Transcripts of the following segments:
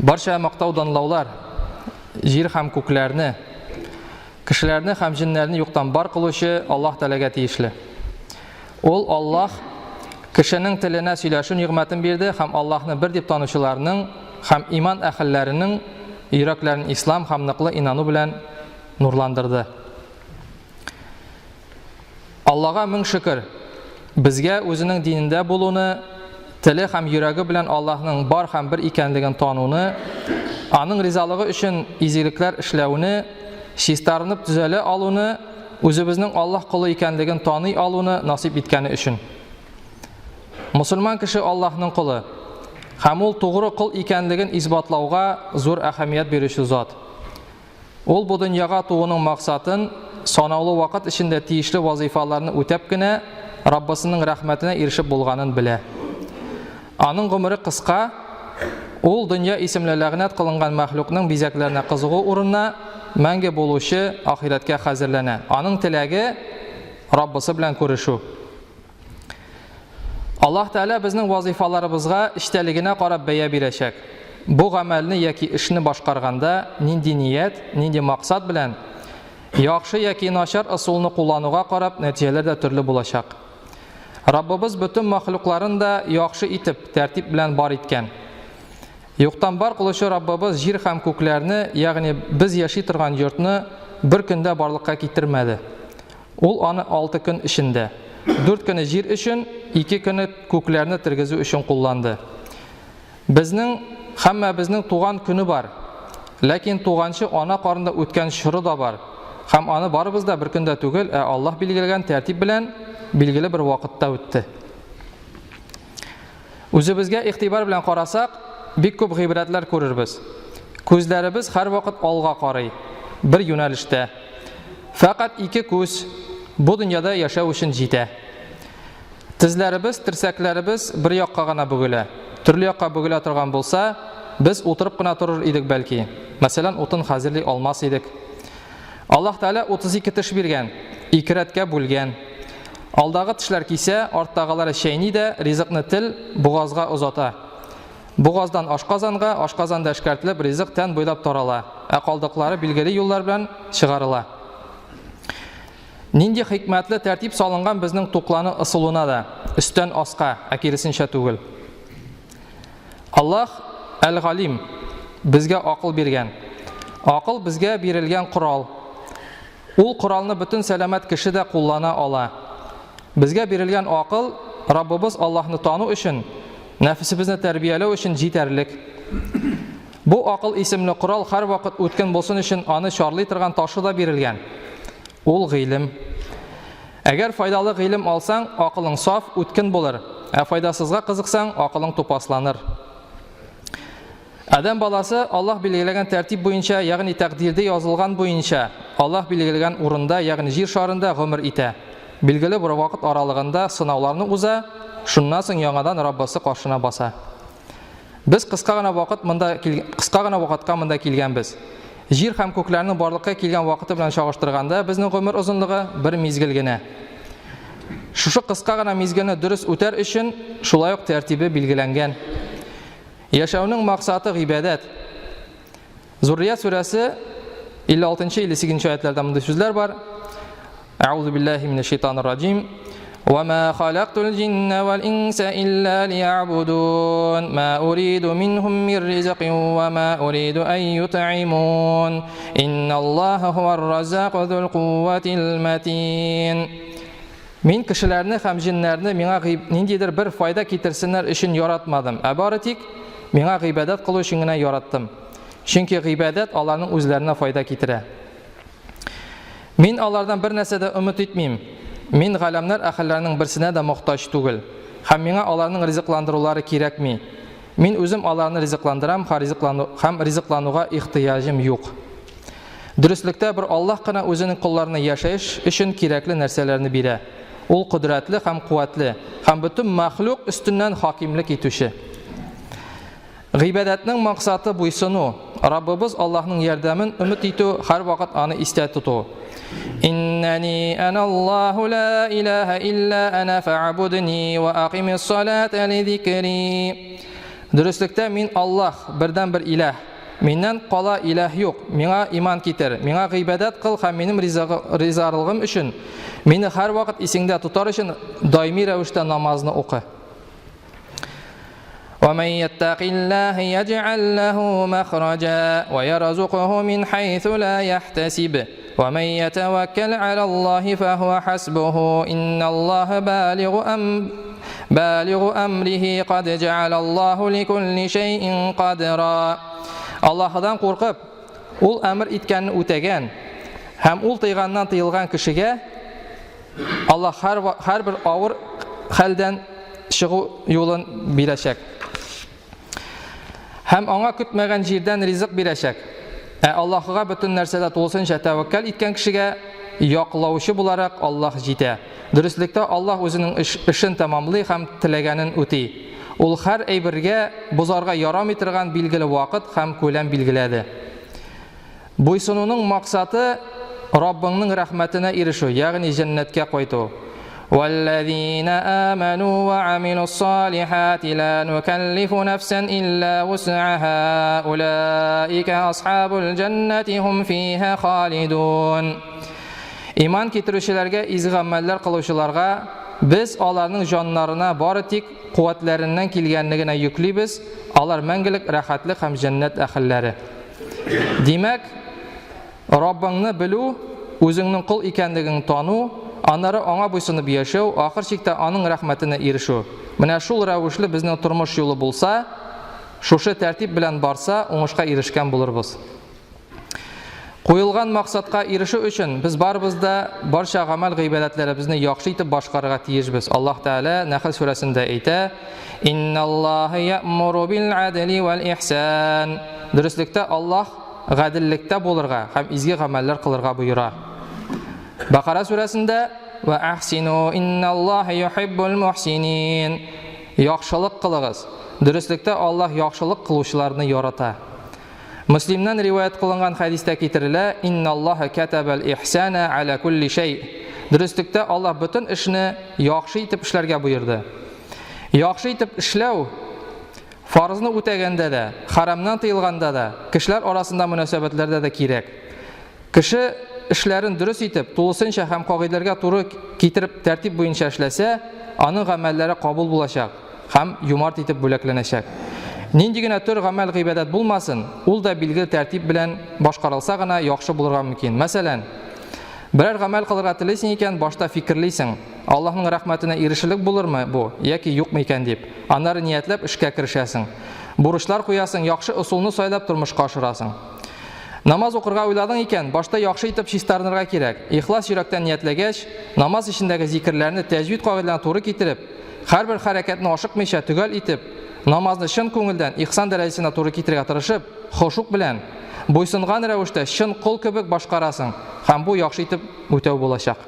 Барча мактау данлаулар җир һәм күкләрне, кешеләрне һәм җеннәрне юктан бар кылучы Аллаһ Тәгаләгә тиешле. Ул Аллаһ кешенең теленә сөйләшү нигъмәтен бирде һәм Аллаһны бер дип танучыларның һәм иман әһелләренең йөрәкләрен ислам һәм ныклы инану белән нурландырды. Аллага мең шөкер, безгә үзенең динендә булуны, теле һәм йөрәге белән Аллаһның бар һәм бер икәнлеген тануны, аның ризалыгы өчен изгелекләр эшләүне, чистарынып төзәлә алуны, үзебезнең Аллаһ колы икәнлеген таный алуны насыйп иткәне өчен. Мусульман кеше Аллаһның колы һәм ул тугры кол икәнлеген исбатлауга зур әһәмият бирүче зат. Ул бу дөньяга тууның максатын, санаулы вакыт эчендә тиешле вазыйфаларны үтәп кенә, Раббысының рәхмәтенә ирешеп булганын белә. Аның гомере кыска, ул дөнья исемле ләгънәт кылынган мәхлукның бизәкләренә кызыгу урынына, мәңге булучы ахирәткә хәзерләнә. Аның теләге, Раббысы белән күрешү. Аллаһ Тәгалә безнең вазыйфаларыбызга эчтәлегенә карап бәя бирәчәк. Бу гамәлне яки эшне башкарганда нинди ният, нинди максат белән, яхшы яки начар ысулны куллануга карап нәтиҗәләр дә төрле булачак. Раббыбыз бөтен махлукларын да яхшы итеп, тәртип белән бар иткән. Юктан бар кылучы Раббыбыз җир һәм күкләрне, ягъни без яши торган йортны бер көндә барлыкка китермәде. Ул аны алты көн эчендә, дүрт көне җир өчен, ике көне күкләрне тергезү өчен кулланды. Безнең һәммәбезнең туган көне бар. Ләкин туганчы ана карында үткән чоры да бар. Һәм аны барыбыз да бер көндә түгел, ә Аллаһ билгеләгән тәртип белән билгеле бер вакытта үтте. Үзебезгә игътибар белән карасак, бик күп гыйбрәтләр күрербез. Күзләребез һәрвакыт алга карый, бер юнәлештә. Фәкать ике күз бу дөньяда яшәү өчен җитә. Тезләребез, терсәкләребез бер якка гына бөгелә. Төрле якка бөгелә торган булса, без утырып кына торыр идек бәлки. Мәсәлән, утын хәзерли алмас идек. Аллаһ Тәгалә 32 теш биргән, ике рәткә бүлгән. Алдагы тешләр кисә, арттагылары чәйни дә, ризыкны тел, бугазга озата. Бугаздан ашказанга, ашказанда эшкәртелеп, ризык тән буйлап тарала, ә калдыклары билгеле юллар белән чыгарыла. Нинди хикмәтле тәртип салынган безнең туклану ысулына да, өстән аска, ә киресенчә түгел. Аллаһ Әл-Галим безгә акыл биргән. Акыл безгә бирелгән корал. Ул коралны бөтен сәламәт кеше дә куллана ала. Безгә бирелгән акыл Раббыбыз Аллаһны тану өчен, нәфесебезне тәрбияләү өчен җитәрлек. Бу акыл исемле корал һәрвакыт үткен булсын өчен аны чарлый торган ташы да бирелгән. Ул гыйлем. Әгәр файдалы гыйлем алсаң, акылың саф, үткен булыр, ә файдасызга кызыксаң, акылың тупасланыр. Адәм баласы Аллаһ билгеләгән тәртип буенча, ягъни тәкъдирдә язылган буенча, Аллаһ билгеләгән урында, ягъни җир шарында гомер итә. Билгеле бер вакыт аралыгында сынауларны уза, шуннан соң яңадан Раббысы каршына баса. Без кыска гына вакыт монда кыска гына вакытка монда килгәнбез. Җир һәм күкләрнең барлыкка килгән вакыты белән чагыштырганда, безнең гомер озынлыгы бер мизгел генә. Шушы кыска гына мизгелне дөрес үтәр өчен шулай ук тәртибе билгеләнгән. Яшәүнең максаты гыйбадәт. Зуррият сүрәсе 56-58 аятларда мондый сүзләр бар. Әгъузу биллаһи минәш шайтанир раҗим. Ва ма халактул җинна вал инса илля лиябудун. Ма уриду минһум мир ризкин ва ма уриду ан ютъимун. Инналлаһа хуар раззаку зул кувватил матин. Мин кешеләрне һәм җеннәрне миңа ниндидер бер файда китерсеннәр өчен яратмадым, ә бары тик миңа гыйбадәт кылу өчен генә яраттым. Чөнки гыйбадәт аларның үзләренә файда китерә. Мин алардан бер нәрсә дә өмет итмим. Мин галәмнәр әһелләренең берсенә дә мохтаҗ түгел, һәм миңа аларның ризыкландырулары кирәкми. Мин үзем аларны ризыкландырам һәм ризыклануга ихтыяҗым юк. Дөреслектә бер Аллаһ кына үзенең колларына яшәеш өчен кирәкле нәрсәләрне бирә. Ул кодрәтле һәм куәтле, һәм бөтен мәхлук өстеннән хакимлек итүче. Гыйбадәтнең максаты буйсыну, Раббыбыз Аллаһның ярдәмен өмет итү, һәрвакыт аны истә тоту. Иннәни аналлаһу ла илаһа илля ана фә'будни ва акимис салата ли зикри. Дөреслектә мин Аллаһ, бердәнбер Иләһ. Миннән кала иләһ юк. Миңа иман китер, миңа гыйбадәт кыл һәм минем ризалыгым өчен, мине һәрвакыт исеңдә тотар өчен даими рәвештә намазны укы. ومن يتق الله يجعل له مخرجا ويرزقه من حيث لا يحتسب ومن يتوكل على الله فهو حسبه إن الله بالغ أم بالغ أمره قد جعل الله لكل شيء قدرا Аллаһыдан куркып, ул әмер иткәнне үтәгән һәм ул тыйганнан тыелган кешегә Аллаһ һәр, һәрбер авыр хәлдән чыгу юлын бирәчәк. Һәм аңа көтмәгән җирдән ризык бирәчәк. Ә Аллаһыга бөтен нәрсәдә тулысынча тәвәккәл иткән кешегә яклаучы буларак Аллаһ җитә. Дөреслектә Аллаһ үзенең эш, эшен тәмамлый һәм теләгәнен үти. Ул һәр әйбергә бозарга ярамый торган билгеле вакыт һәм күләм билгеләде. Буйсынуның максаты, Раббыңның рәхмәтенә ирешү, ягъни җәннәткә кайту. Вәлләзина аману ва амилус-салихати ла нукаллифу нафсан илля вус'аха улаика асхабул җәннәти хум фиха халидун. Иман китерүчеләргә, изге гамәлләр кылучыларга без аларның җаннарына бары тик куәтләреннән килгәнне генә йөклибез, алар мәңгелек рәхәтлек һәм җәннәт әһелләре. Димәк, Раббыңны белү, үзеңнең кол икәнлегең тану, аннары аңа буйсынып яшәү, ахыр чиктә аның рәхмәтенә ирешү. Менә шул рәвешле безнең тормыш юлы булса, шушы тәртип белән барса, уңышка ирешкән булырбыз. Куелган максатка ирешү өчен без барыбыз да барча гамәл гыйбадәтләребезне яхшы итеп башкарырга тиешбез. Аллаһ Тәгалә Нәхл сүрәсендә әйтә: Инналлаһа я'муру бил адли вал ихсан. Дөреслектә Аллаһ гаделлектә булырга һәм изге гамәлләр кылырга боера. Бакара сүрәсендә Ва ахсину инналлаһа юхиббул мухсинин. Яхшылык кылыгыз. Дөреслектә Аллаһ яхшылык кылучыларны ярата. Мөслимнән риваять кылынган хәдистә китерелә, Инналлаһа катабал ихсана аля кулли шәй. Дөреслектә Аллаһ бөтен эшне яхшы итеп эшләргә боерды. Яхшы итеп эшләү фарызны үтәгәндә дә, харамнан тыелганда да, кешеләр арасында мөнәсәбәтләрдә дә кирәк. Кеше эшләрен дөрес итеп, тулысынча һәм кагыйдәләргә туры китереп тәртип буенча эшләсә, аның гамәлләре кабул булачак һәм юмарт итеп бүләкләнәчәк. Нинди генә төр гамәл-гыйбадәт булмасын, ул да билгеле тәртип белән башкарылса гына яхшы булырга мөмкин. Мәсәлән, берәр гамәл кылырга телисең икән, башта фикерлисең, Аллаһның рәхмәтенә ирешерлек булырмы бу яки юкмы икән дип. Аннары ниятләп эшкә керешәсең. Бурычлар куясың, яхшы ысулны сайлап тормышка ашырасың. Намаз укырга уйладың икән, башта яхшы итеп чистарынырга кирәк. Ихлас йөрәктән ниятләгәч, намаз эчендәге зикерләрне тәҗвид кагыйдәләренә туры китереп, һәрбер хәрәкәтне ашыкмыйча, төгәл итеп, намазны чын күңелдән, ихсан дәрәҗәсенә туры китерергә тырышып, хошук белән, буйсынган рәвештә чын кол кебек башкарасың һәм бу яхшы итеп үтәү булачак.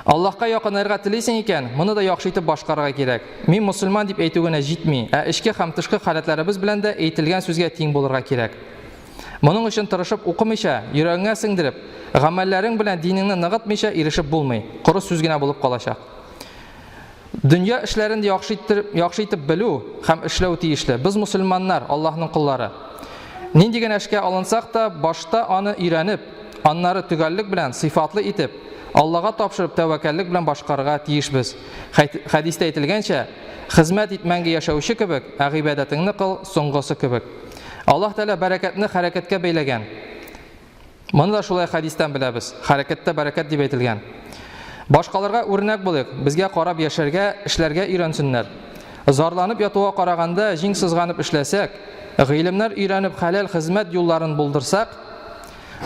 Аллаһка якынаерга телисең икән, моны да яхшы итеп башкарырга кирәк. Мин мосылман дип әйтү генә җитми, ә эчке һәм тышкы халәтләребез белән дә әйтелгән сүзгә тиң булырга кирәк. Моның өчен тырышып укымыйча, йөрәгеңә сеңдереп, гамәлләрең белән динеңне ныгытмыйча ирешеп булмый, коры сүз генә булып калачак. Дөнья эшләрен яхшы иттереп, яхшы итеп белү һәм эшләү тиешле. Без мусульманнар, Аллаһның коллары. Нинди генә эшкә алынсак та, башта аны өйрәнеп, аннары төгәллек белән, сыйфатлы итеп, Аллага тапшырып тәвәккәллек белән башкарырга тиешбез. Хәдистә әйтелгәнчә, хезмәт ит мәңге яшәүче кебек, ә гыйбадәтеңне кыл соңгысы кебек. Аллаһ Тәгалә бәрәкәтне хәрәкәткә бәйләгән. Моны да шулай хәдистән беләбез. Хәрәкәттә бәрәкәт дип әйтелгән. Башкаларга үрнәк булыйк, безгә карап яшәргә, эшләргә өйрәнсеннәр. Зарланып ятуга караганда, җиң сызганып эшләсәк, гыйлемнәр өйрәнеп хәләл хезмәт юлларын булдырсак,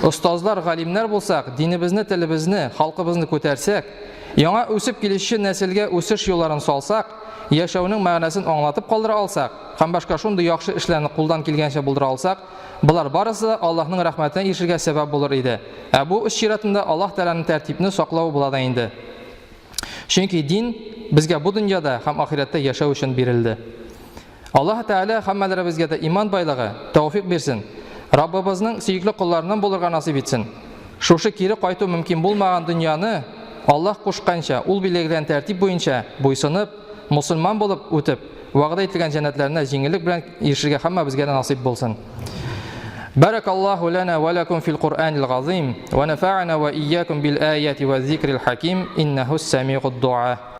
остазлар, галимнәр булсак, динебезне, телебезне, халкыбызны күтәрсәк, яңа үсеп килүче нәселгә үсеш юлларын салсак, яшәүнең мәгънәсен аңлатып калдыра алсак һәм башка шундый яхшы эшләрне кулдан килгәнчә булдыра алсак, Болар барысы да Аллаһның рәхмәтенә ирешергә сәбәп булыр иде. Ә бу үз чиратында Аллаһ Тәгаләнең тәртипне саклавы була да инде. Чөнки дин безгә бу дөньяда һәм ахирәттә яшәү өчен бирелде. Аллаһ Тәгалә һәммәләребезгә дә иман байлыгы, тәүфик бирсен. Раббыбызның сөекле колларыннан булырга насыйп итсен. Шушы кире кайту мөмкин булмаган дөньяны Аллаһ кушканча, ул билгеләгән тәртип буенча буйсынып, мусульман булып үтеп, вәгъдә ителгән җәннәтләренә җиңеллек белән ирешергә һәммәбезгә дә насыйп булсын. بارك الله لنا ولكم في القرآن العظيم ونفعنا وإياكم بالآيات والذكر الحكيم إنه السميع الدعاء.